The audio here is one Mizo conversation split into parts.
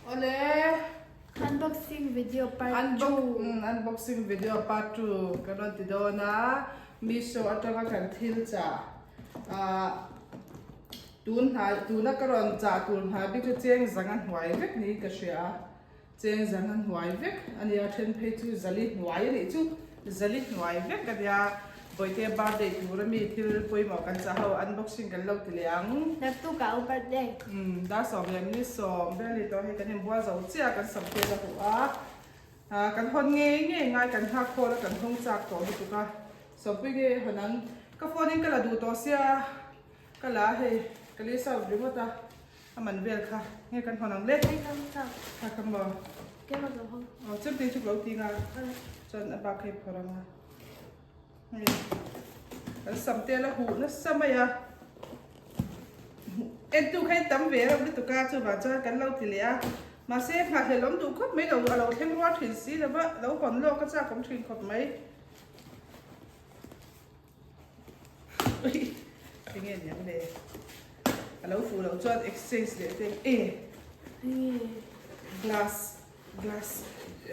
Awle. Unboxing video part 2. Unboxing video part 2 kan rawn ti dawn a. Meesho atanga kan thil chah ah tun hnai tuna ka rawn chah tur hnai bik chu cheng zanga hnuai vek niin ka hria a. Cheng zan a hnuai vek a nia, then phei chu zali hnuai a nih chu, zali hnuai vek a nia, Bawihte birthday tur a mi thil pawimawh kan chah ho unboxing kan lo ti leh ang. Naktuk ah u birthday. Umm dar sawm leh minute sawm vel a ni tawh hei kan inbual zo chiah a kan sam tel a huh a, ah kan hawn ngei ngei ngai kan nghak khawl a kan hawng chak tawh lutuk a, sawmpui ngei a hawn ang, ka phone in ka la duh tawh sia ka la a hei ka list out ringawt a. A man vel kha nge kan hawn ang le? Kha kha maw? Aw chem te chu ka lo ti nga chuan a bak hei phawrh ang a. Hei kan sam te la huh nasa mai a. Entu kha in tam ve reuh lutuk a chuvang chuan kan lo ti leh a. Mahse nghahhlelh awm duh khawp mai lo a lo thleng rual thin si lova lo hawn lawk a chak awm thin khawp mai. Enge ni ang le? A lo fuh loh chuan exchange leh te e glass glass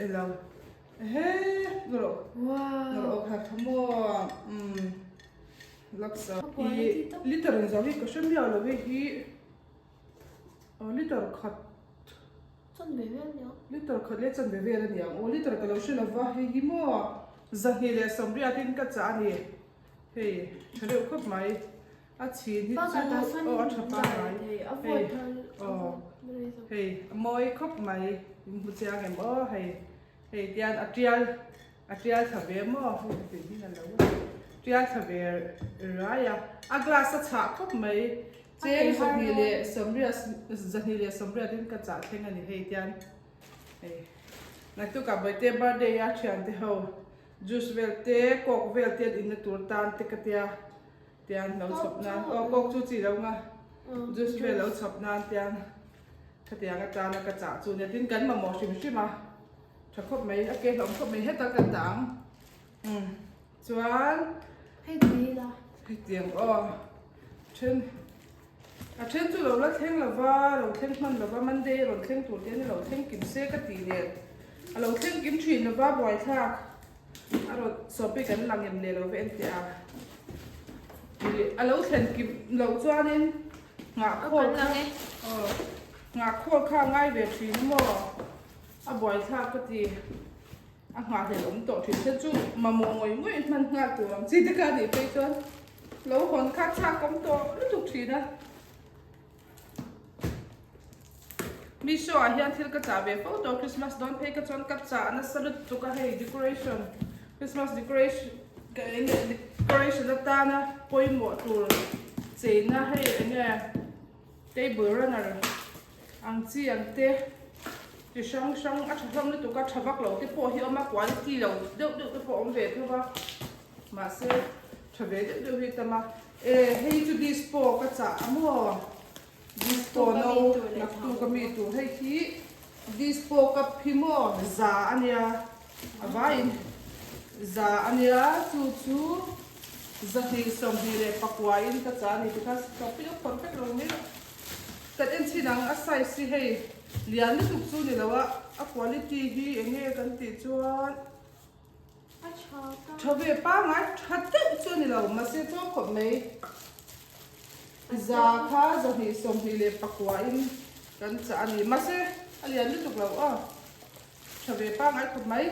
elo ehe rawh rawh kha tha maw um laksa hi liter in zo hi ka hre miah lo hei hi liter khat Chanve vel a niang. Liter khat leh chanve vel a niang. Aw liter ka lo hre lo va, hei hi maw 200 leh 80 in ka chah a ni. Hei tha deuh khawp mai. A chhin hi chu aw a tha pangngai. Hei aw hei a mawi khawp mai. In hmu chiang em aw hei hei tian a tial a tial tha ve maw hei ka tih hi a lo tial tha ve rai a. A glass a chhah khawp mai. Cheng 2 leh 2 2 80 in ka chah thleng a ni hei tian hei naktukah Bawihte birthday a thiante ho juice vel te coke vel te an inna tur tan te ka tia tian lo chhawp nan aw coke chu chi lo nga juice vel lo chhawp nan tian khatiang atana ka chah chu nia tin kan mamawh hrim hrim a tha khawp mai a ke hlawm khawp mai heta kan dah ang umm. Chuan hei tui la. Hetiang aw then a then chu lo la thleng lova lo thleng hman lova Monday a rawn thleng tur te an lo thleng kim se ka tih nen a lo thleng kim thin lova buaithlak a rawn sawpi kan lang em leh lo ve en teh a ih a lo thlen kim loh chuanin nghah khawl kha aw nghah khawl kha a ngai ve thin a maw a buaithlak ka ti. A nghahhlelh awm tawh thin te chu mamawh ngawih ngawih hman nghal tur ang chi te kha nih phei chuan lo hawn kha chak awm tawh lutuk thin a. Meesho ah hian thil ka chah ve fo tawh Christmas dawn phei ka chuan ka chah nasa lutuk a hei decoration Christmas decoration ka eng nge decoration atana pawimawh tur cheina hei eng nge table runner Ang chi ang te chi hrang hrang a tha hlawm lutuk a tha vak lo te pawh hi a awm a quality lo deuh deuh te pawh a awm ve tho va mahse tha ve deuh deuh hi a tam a e hei chu dispo ka chah a maw dispo no naktuk a mi tur hei hi dispo cup hi maw za a nia a vaiin za a nia chu chu 224 in ka chah a ni tikhan cup hi a phawrh vek lo mai a. Kan en chin ang a size hi hei lian lutuk chu ni lo a, a quality hi eng nge kan tih chuan tha ve pangngai tha deuh chu a ni lo mahse tlawm khawp mai za kha 224 in kan chah a ni mahse a lian lutuk lo aw tha ve pangngai khawp mai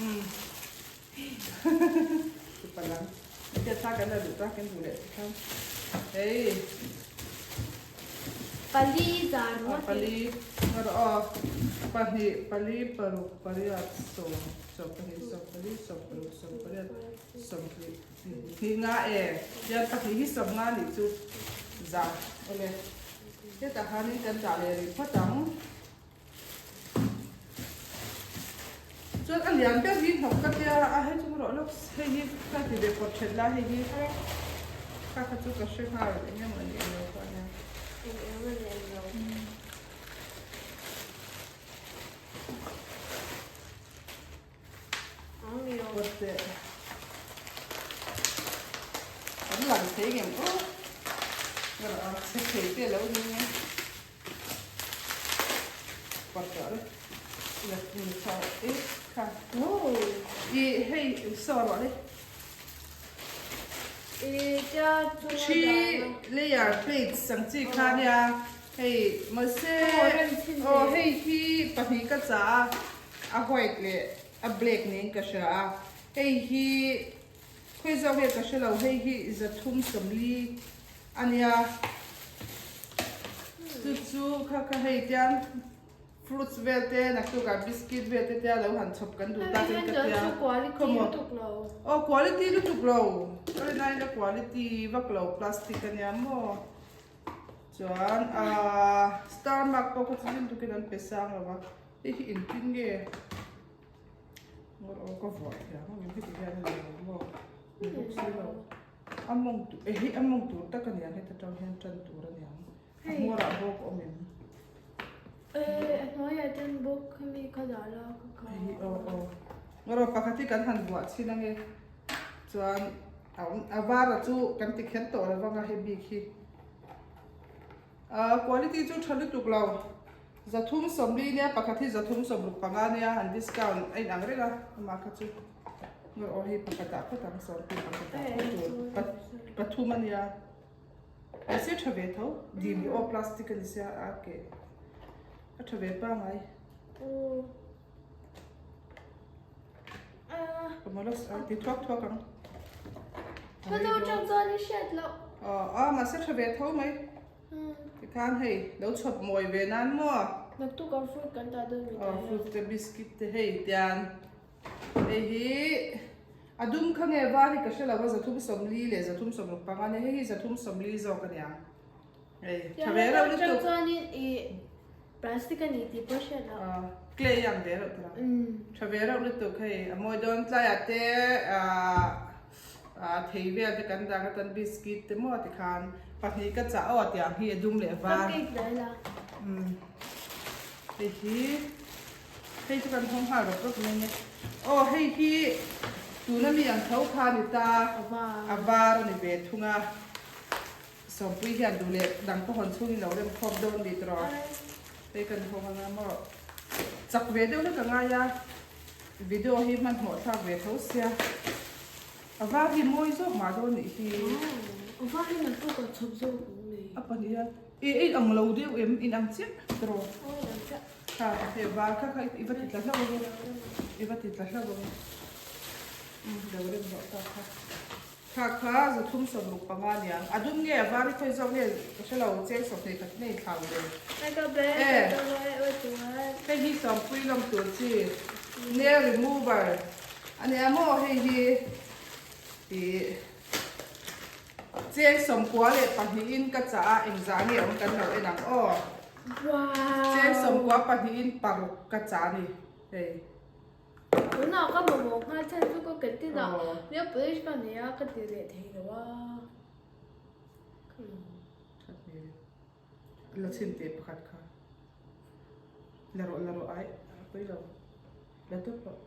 umm palang hetiang thla kan la duh ta kan duh leh ti khan hei pali zan a pali ngarawh aw pahnih pali paruk pariat sawm sawm pahnih sawm pali sawm paruk sawm pariat sawm hnih hnih nga e hian pahnih hi sawm nga nih chu za awle hetah khanin kan dah leh rih phawt ang. Chuan a lian ber hi hnawk ka tia a hei chu rawh lawk hei hi ka ti ve pawt that lai hei hi kha kha chu ka hre nghal eng emaw ni eng lo pawh a nia. Eng emaw ni eng lo. Pawt teh. Kan lang thei ngem aw. Ka rawh a chhe thei te lo ni nge. parh le la tha e kha i hei saw rawh le Three layer plates ang chi kha nia hei mahse aw hei hi pahnih ka chah a a white leh a black niin ka hria a hei hi khawi zawk nge ka hre lo hei hi 340 a nia chu chu kha kha hei tiang Fruits vel te naktuk ah biscuit vel te te a lo han chhawp kan duh tak in ka tia khawmaw aw quality lutuk lo ka rin aiin a quality vak lo plastic a nia maw chuan ahh star mark pawh kha chu zin tukin an pe sang lo va hei hi engtin nge aw ka vuah thiam ang em heti hian a ni lo maw ni bawk si lo a mawng tur eh hei a mawng tur tak a ni ang heta tang hian tan tur a ni ang. A hmawrah bawk awm em? Eh, a hnuaiah chuan bawk hemi kha dah la ka kha. Hei aw aw. Ngarawh pakhat hi kan han buah chhin ange. Chuan a awm a vara chu kan ti kher tawh lo vang a hei bik hi. A quality chu tha lutuk lo. 340 nia pakhat hi 365 nia han discount a inang reng a amah kha chu. Ngarawh aw hei pakhatah phawt ang sawmtu pakhatah phawt tur pathum a nia. Mahse tha ve tho, dim hi aw plastic a ni sia a ke a tha ve pangai. Ka malas a ti thuak thuak ang. Ka lo tang chuan i hriat loh. Aw mahse tha ve tho mai. Tikhan hei lo chhawp mawi ve nan maw. Naktuk ang fruit kan dah dawn mi ta hian. Fruit te biscuit te hei tian. Hei hi a dum kha nge var hi ka hre lo a, 340 leh 365 ania, hei hi 340 zawk ania. Hei tha ve reuh lutuk. Chang chuanin i plastic a ni tih pawh hriat loh. Aw clay ang ve reuh tawh a. Tha ve reuh lutuk hei a mawi dawn tlaiah te ah thei vel te kan dah atan biscuit te maw tikhan pahnih ka chah aw tiang hi a dum leh var. Cupcake dah ila. Hei hi. Hei chu kan hawng nghal rawp rawp mai nia. Aw hei hi tuna mi ang tho kha a ni ta, a var a ni ve thung a. Sawmpui hian duh leh dang pawh hawn chhungin lo rem khawp dawn bik rawh. Hei kan hawng anga maw chak ve deuh hlek a ngai a, video hi hmanhmawh thlak ve tho sia. A var hi mawi zawk mah dawn nih hi. A var hi nang pawh ka chhawp zawk ang nei. A pahnih hian i ei ang lo deuh em in ang chiah tiraw. Aw in ang chiah. Kha hei var kha kha i va ti tla hlauh ang i va ti tla hlauh ang umm lo rem rawh ta kha. Kha kha 365 aniang a dum nge a var hi khawi zawk nge ka hre lo cheng 21 nge thlau le. E hei hi sawmpui lawm tur chi nail remover ania maw hei hi ih cheng 92 in ka chah a engzah nge awm kan lo en ang aw. Cheng 92 in paruk ka chah a ni hei. Tunah ka mamawh nghal chhan chu ka canteen ah nail polish ka nei a ka ti leh thei lo a. Ka mamawh. That hmel. La chhin teh pakhat kha. La rawh la rawh ai a pawi lo. La tawp rawh.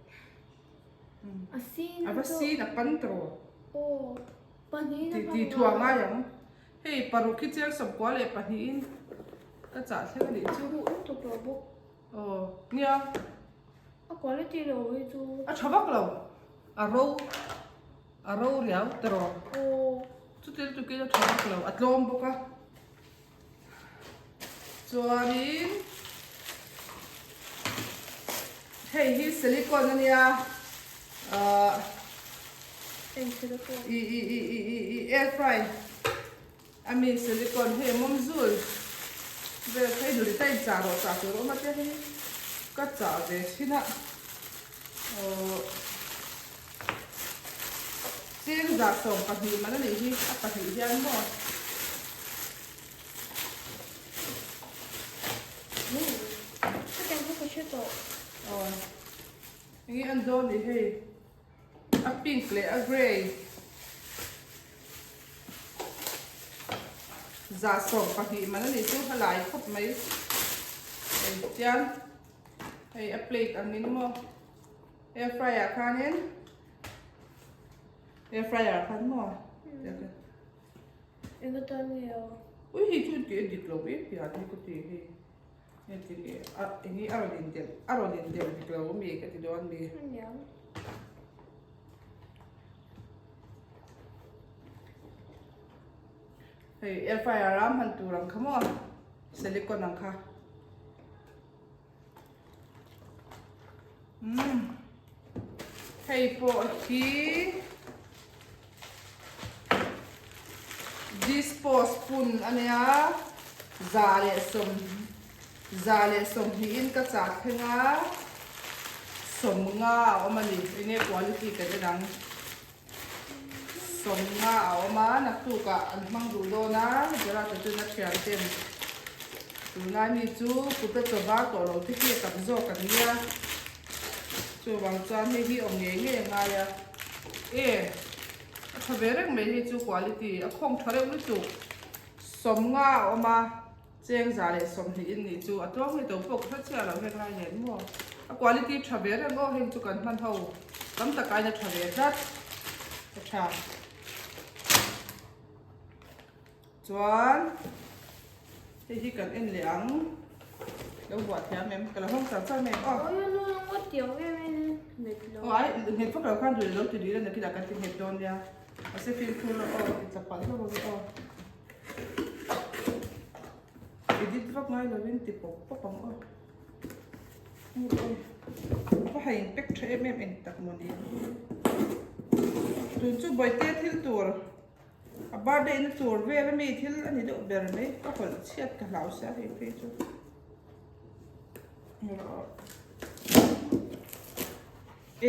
A sin A va sin a pan tawh. Aw pahnih in a pan Ti thuah ngai ang. Hei paruk hi cheng 92 in ka chah thleng a nih chu. Huh lutuk lo bawk. Aw nia. A quality lo hi chu. A tha vak lo. A ro a ro riau tawh. Aw. Chuti lutukin a tha vak lo a tlawm bawk a. Chuanin hei hi silicone a nia ahh i i i i i i air fry a mi silicone hei a mawm zul vel kha i duh leh ta in chah rawh chah tur a awm a tia hei ka chah ve thin a aww cheng 12 man a nih hi a pahnih hian maw. Aw enge an dawn ni hei a pink leh a grey 12 man a nih chu a lai khawp mai hei tiang hei a plate ang in maw air fryer ah khanin air fryer ah khan maw. Enga tan nge aw? Ui hei chu tih a dik lo em pian hi ka ti hei. Heti nge a enge a rawn indelh a rawn indelh dik lo ami ka ti dawn mi. Hei air fryer a hman tur ang kha maw silicone ang kha. Umm hei pawh hi dispose spoon a nia 120 in ka chah thleng a 50 a awm a ni enge quality kan en ang 50 a awm a naktuk ah an hmang duh dawn a Gerard a chuan a thian ten tunlai mi chu kut a chaw var tawh lo te hi a tam zawk an nia chuvang chuan hei hi awm ngei ngei a ngai a e a tha ve reng mai hei chu quality a khawng tha reuh lutuk 50 a awm a. Cheng 120 in nih chu a tluang ngei to pawh ka hre chiah lo heng lai nen maw. A quality tha ve reng aw heng chu kan hman ho tam tak aiin a tha ve tlat a tha. Chuan hei hi kan en leh ang lo buah thiam em ka lo hawng char char mai ang aw. Awi nu ngawt tiang em em nghet lo. Aw ai nghet vak lo khan duh leh lo ti rih la nakinah kan ti nghet dawn nia. Mahse fimkhur la aw ti chak palh hlauh ang aw. Edit vak ngai lovin ti pawp pawp ang aw. A va ha in pack tha em em eng tak maw ni. Tun chu bawihte thil tur a birthday na tur vel ami thil a ni deuh ber mai ka hawlh chhiat ka hlau sia hei phei chu.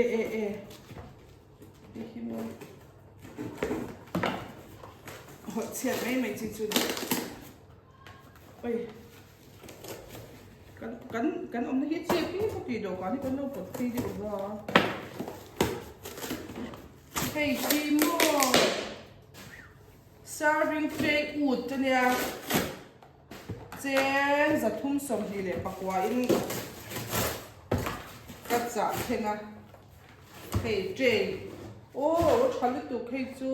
E e e. Hei hi maw hawlh chhiat mai mai chi chu ni oi kan kan kan awmna hi chep hi ka tih dawhkan hi kan lo pawt phei deuh va hei hi maw serving tray ut ania cheng 329 in ka chah thleng a. Hei tray aw a tha lutuk hei chu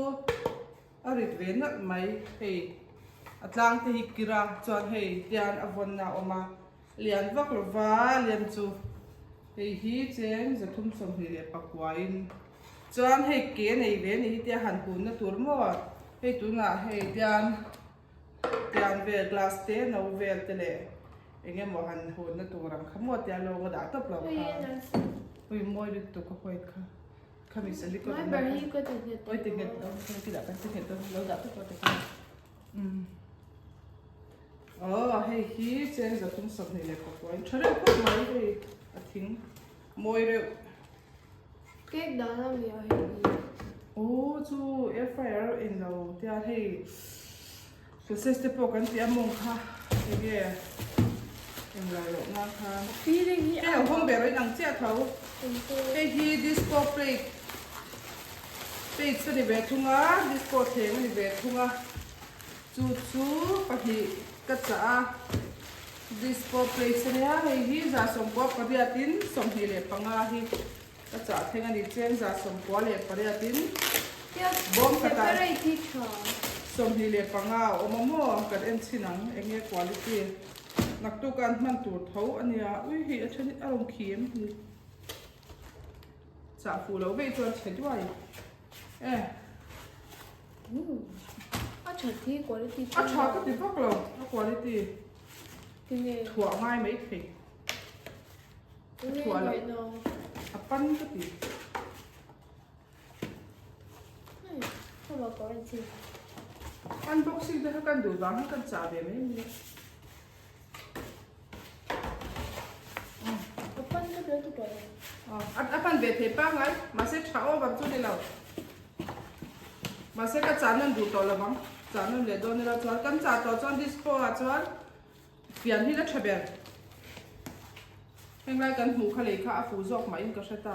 a rit ve nalh mai hei a tlang te hi kir a chuan hei tian a vawnna a awm a lian vak lova lian chu hei hi cheng 329 in chuan hei ke nei ve a ni hi tia han hunna tur maw hei tunah hei tian Tiang vel glass te no vel te leh eng emaw han hunna tur ang kha maw tia lawng a dah tawp lo kha. Ui mawi lutuk a white kha. Khami silicone Mai ber hi ka ti nghet. Oi ti nghet lo kha ti dah kan ti nghet lo lo dah tawp lo te kha. Um. Oh hei hi cheng 324 in tha reuh khawp mai hei a thing mawi reuh. Cake dan a mi a hei hi. Aw chu air fryer en lo tia hei sausage te pawh kan tih a mawng kha enge eng lo loh nan khan. Feeling hi hei lo hawng ber in ang chiah tho. Hei hi disco plate plates a ni ve thung a disco thleng a ni ve thung a chu chu pahnih ka chah a disco plates a nia hei hi 98 in 25 hi. Ka chah thleng a ni cheng 98 in bawm khatah 25 a awm a maw kan en chhin ang eng nge quality naktuk a an hman tur tho a nia ui hei a then a rawn khi em ni chah fuh loh vei chuan chhe duai e a that hi quality a tha ka ti vak lo a quality thuah ngai mai thei. Thuah loh a pan ka ti. Unboxing te kha kan duh vang khan kan chah ve mai mai a. A pan ve thei pangngai mahse tha over chu ni lo. Mahse ka chah nawn duh tawh lovang. Chah nawn leh dawn ila chuan kan chah tawh chuan disco ah chuan Fian hi la tha ber. Heng lai kan hmuh kha lei kha a fuh zawk mah in ka hre ta.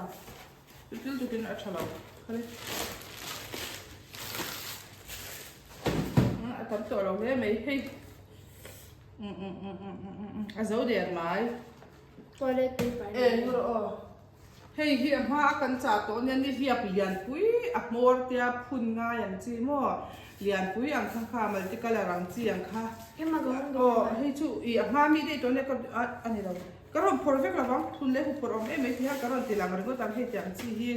Chutil tukin a tha lo. Khale. A tam tawh lo hle mai hei. A zo der mai. Toilet paper. E nu rawh aw. Hei hi a hma a kan chah tawh nia nihliap lianpui a hmawr tia phun ngai ang chi maw lianpui ang kha kha multi colour ang chi ang kha aw hei chu ih a hma mi daih tawh nia ka a ni lo ka rawn phawrh vek lovang thun leh huphawrh awm em mai ti hian ka rawn ti lang ringawt ang hei tiang chi hi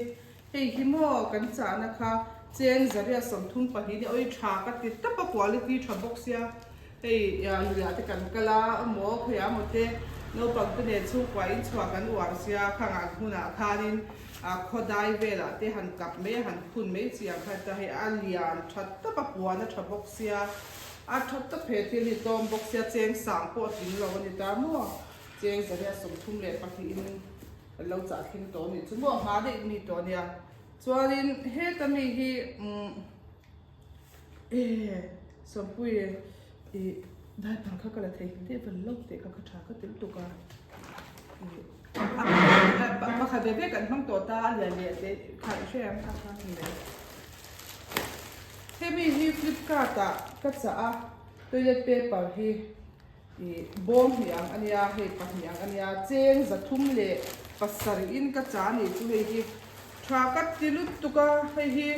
hei hi maw kan chahna kha cheng zaria 32 nia awi tha ka ti tawp a quality tha bawk sia. Hei luiah te kan kal a, emaw khawiah emaw te naupang te nen chhungkua in chhuah kan uar sia, khangah hmunah khanin khawdai velah te han kap mai a, han phun mai chi ang khan ta hei a lian tha tawp a, puan a tha bawk sia, a tha tawp he thil hi tlawm bawk sia, cheng sang pawh a tling lo a ni ta maw, cheng 132 in kan lo chah thleng tawh a nih chu maw, hma daih mi tawh a nia, chuanin heta mi hi umm. E Sawmpui i diaper kha ka la thei hlim deuh vel lo tih kha ka tha ka ti lutuk a i pakhat ve ve kan hmang tawh ta a lian leh te kha i hre ang kha kha ni mai. Hemi hi flipkart ah ka chah a toilet paper hi i bawm hnih ang ania hei pahnih ang ania cheng 307 in ka chah a nih chu hei hi tha ka ti lutuk a hei hi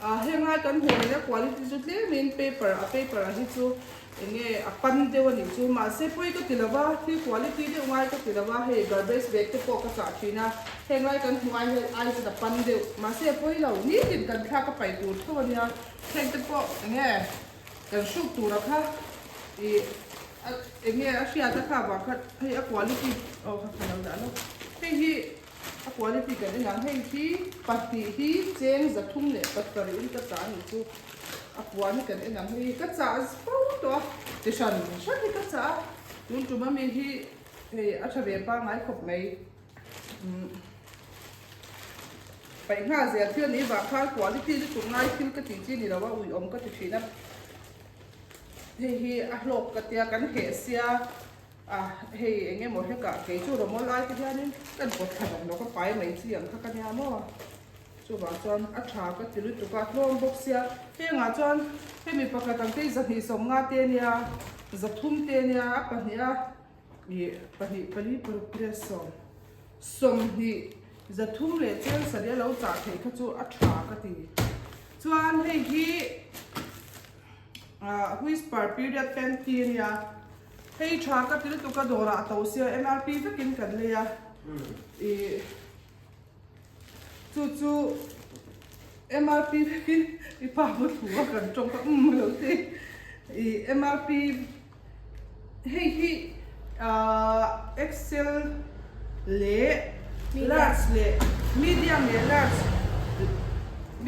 Ah henglai kan hmuh nena quality chu tlemin paper a paper ah hi chu enge a pan deuh a nih chu mahse pawi ka ti lova thil quality deuh ngai ka ti lova hei garbage bag te pawh ka chah thin a henglai kan hmuh ai hian ai chuan a pan deuh mahse a pawi lo nitin kan thlak a paih tur tho a nia heng te pawh enge kan hruk tura kha ih a enge a hriat a kha vang kha hei a quality aw kha ka lo dah lawk hei hi. A quality kan en ang hei hi pahnih hi cheng 307 in ka chah a nih chu a puan hi kan en ang hei hi ka chah fo tawh a ti hran hran hi ka chah a tun tum ami hi hei a tha ve pangngai khawp mai umm paih nghal zel thil a nih vang khan quality lutuk ngai thil ka tih chi ni lo a uiawm ka ti thin a hei hi a hlawk ka tia kan heh sia. A, hei eng emaw hlekah kei chu rawmawl lai te hianin kan pawt thla reng lo ka pai mai chi ang kha ka nia maw. Chuvang chuan a tha ka ti lutuk a, tlawm bawk sia. Hengah chuan hemi pakhat ang te hi 250 te nia, 300 te nia, a pahnih a ih pahnih pali paruk pariat sawm 20 300 leh cheng sarih a lo chah theih kha chu a tha ka ti. Chuan hei hi ah whisper period panty a nia. Hei tha ka ti lutuk a dawrah a to sia MRP vekin kan lei a ih chu chu MRP vekin i pa bu thu a kan tawng kha umm a lo ti ih MRP hei hi ahh XL leh large leh medium leh large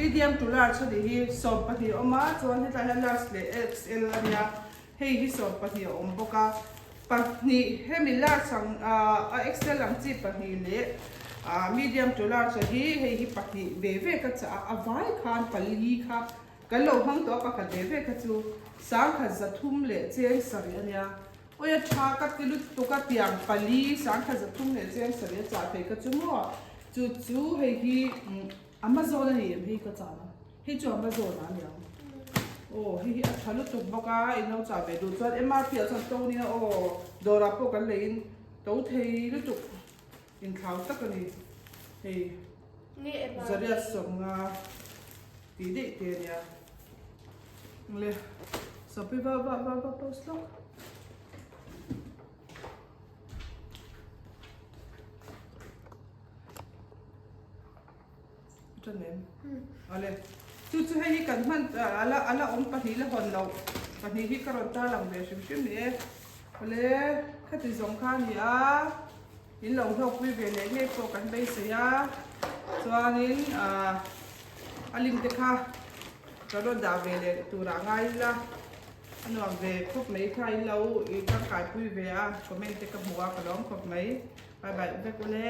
medium to large a nih hi 12 a awm a chuan hetlai hian large leh XL a nia. Hei hi 12 a awm bawk a, pahnih hemi large ang a XL ang chi pahnih leh medium to large a hi hei hi pahnih ve ve ka chah a, a vai khan pali kha kan lo hmang tawh a pakhat ve ve kha chu 1307 a nia. Awi a tha ka ti lutuk a tiang pali 1307 a chah thei ka chu maw chu chu hei hi Amazon a ni em hei ka chah a. Hei chu Amazon ah a ni ang. Aw hei hi a tha lutuk bawk a, in lo chah ve duh chuan MRP ah chuan to nia aw dawrah pawh kan lei in to thei lutuk inthlau tak a ni hei 150 tih daih te a nia. Le sawpi va va va va post lawk. Ṭan em? Awle. Chu chu hei hi kan hman a la a la awm pahnih la hawn loh pahnih hi ka rawn tar lang ve hrim hrim ni e. Awle khati zawng kha a ni a, in lo hlawkpui ve leh ngei pawh kan beisei a, chuanin ah a link te kha ka rawn dah ve leh turah ngai ila a nuam ve khawp mai kha in lo i tangkaipui ve a comment te ka hmu a ka lawm khawp mai. Bye bye vek ule.